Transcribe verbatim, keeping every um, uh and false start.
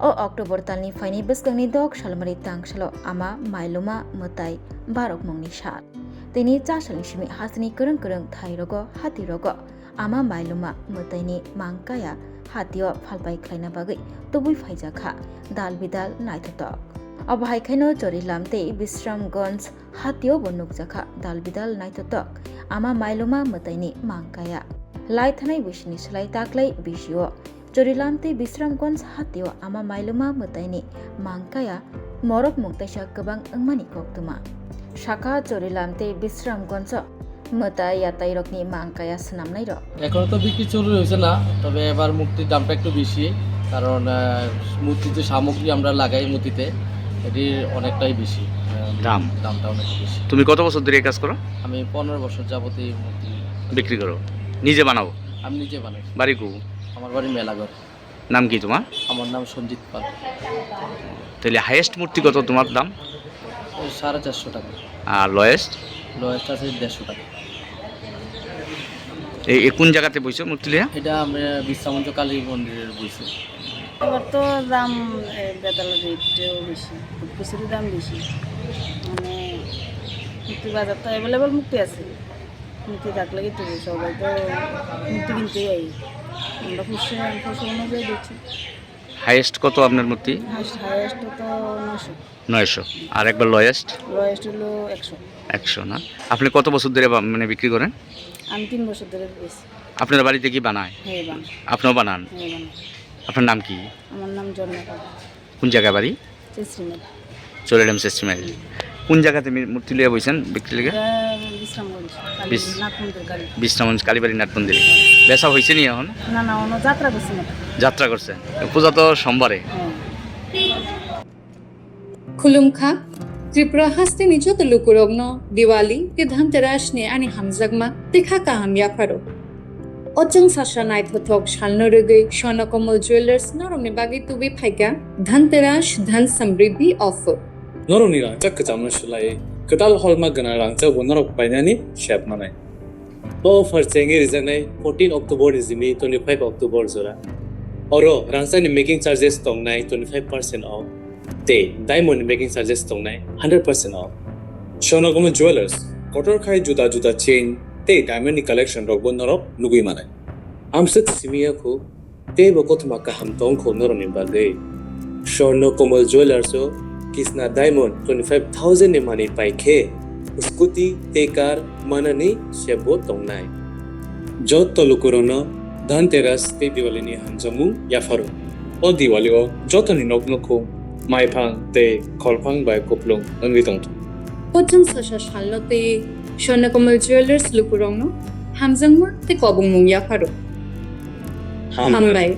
O October talni phaini bwskangni dok salmari tangsalo ama Mailuma mwtai barokmungni sal. Tini cha salni simi hasteni kwrwng kwrwng thairogo, hatirogo ama Mailuma mwtaini mangkaya hatio phalpai khlaina bagwi tubui phaijakha dal bidal naithotok. Obo hai khaino Chorilam tei Bisramganj hatio bo nukjakha dal bidal naithotok ama Mailuma mwtaini mangkaya. Lai thanai bisini slai taklai bisio Chorilam tei Bisramganj hatio ama Mailuma mwtaini mangkaya morok mung taisa kwbang wngmani koktwma. Sakha Chorilam tei Bisramganjo mwtai yatairokni mangkaya swnamnairok. এখনো তো বিক্রি শুরু হয়েছে না, তবে এবার মূর্তির দামটা একটু বেশি, কারণ আহ, মূর্তির যে সামগ্রী আমরা লাগাই মূর্তিতে, এটির অনেকটাই বেশি আহ, দাম? দামটা অনেক বেশি। তুমি কত বছর ধরে এই কাজ করো? আমি পনেরো বছর যাবত এই মূর্তি বিক্রি করো? নিজে বানাও? আমি নিজে বানাই। বাড়ি কো? আমার বাড়ি মেলাঘর। নাম কি তোমার? আমার নাম সঞ্জিত পাল। তাহলে হায়েস্ট মূর্তি কত তোমার দাম? ওই সাড়ে চারশো টাকা। আর লোয়েস্ট? লোয়েস্ট আছে দেড়শো টাকা। এই এই কোন জায়গাতে বইছো মূর্তি লইয়া? এটা আমরা বিশ্রামঞ্চ কালী মন্দিরের বইছি। এবার তো দাম, এ, বেতালের রেটও বেশি, সব কিছুরই দাম বেশি। মানে, মুক্তি বাজার তো অ্যাভেলেবল মুক্তি আছে, মুক্তি থাকলে কি তবু সবাই তো মুক্তি কিনতেই আই। আমরা খুশি, আমি খুশি অনুযায়ী দিচ্ছি। হায়েস্ট কত আপনার মূর্তি? হায়েস্ট, হায়েস্ট তো নয়শো। নয়শো। আর একবার লোয়েস্ট? লোয়েস্ট হলো একশো। একশো না? আপনি কত বছর ধরে বা-, মানে বিক্রি করেন? আমি তিন বছর ধরে বেচি। আপনার বাড়িতে কি বানায়? হ্যাঁ, বানায়। আপনিও বানান? হ্যাঁ, বানায়। আপনার নাম কি? আমার নাম জন্মকা। কোন জায়গা বাড়ি? চেশ্রীমেল। চোরেডাম চেশ্রীমেল। কোন জায়গাতে মি-, মূর্তি লইয়া বইছেন বিক্রি লেগে? এটা বিশ্রামগঞ্জ, কালী-, বিশ-, নাথ মন্দির কালী। বিশ্রামগঞ্জ কালীবাড়ি নাট মন্দিরে। বেচা হয়েছে নি এখন? না, না, অন্য যাত্রা করছে না। যাত্রা করছে। পূজা তো সোমবারে। হ্যাঁ। Khulumkha, Tripura hasteni joto lukurokno Diwali tei Dhanteras ni ani hamjakma tei kha kaham yapharo. O chwng sasa naithothok salno rwgwi Swarna Kamal Jewellers norokni bagwi tubui phaikha Dhanteras Dhan Samriddhi offer. Norokni rangchak kwchamno swlaiwi kwtal holma gwnang rangchakbo norok painani sep manai. O offer chengwi rijaknai fourteen October ni simi twenty-five October jora. Oro rangchakni making charges tongnai twenty-five percent off tei diamond ni making charges tongnai hundred percent off. Swarna Kamal Jewellers kotor khai juda juda chain tei diamond ni collection rokbo norok nugwi manai. Amswk simi yakhu teibo kothoma kaham tongkho norokni bagwi. Swarna Kamal Jewellers o Kisna Diamond twenty-five thousand ni manwi pai khe scooty tei car manani sebo tongnai. Joto lukurokno Dhanteras tei Diwali ni hamjakmung yapharo. O Diwali o jotoni nok nukhung maiphang tei kholphang bai kuplung wngwi tongthung. O chwng sasa salno tei Swarna Kamal Jewellers lukurokno hamjakma tei kobongmung yapharo. Hambai. Hambai.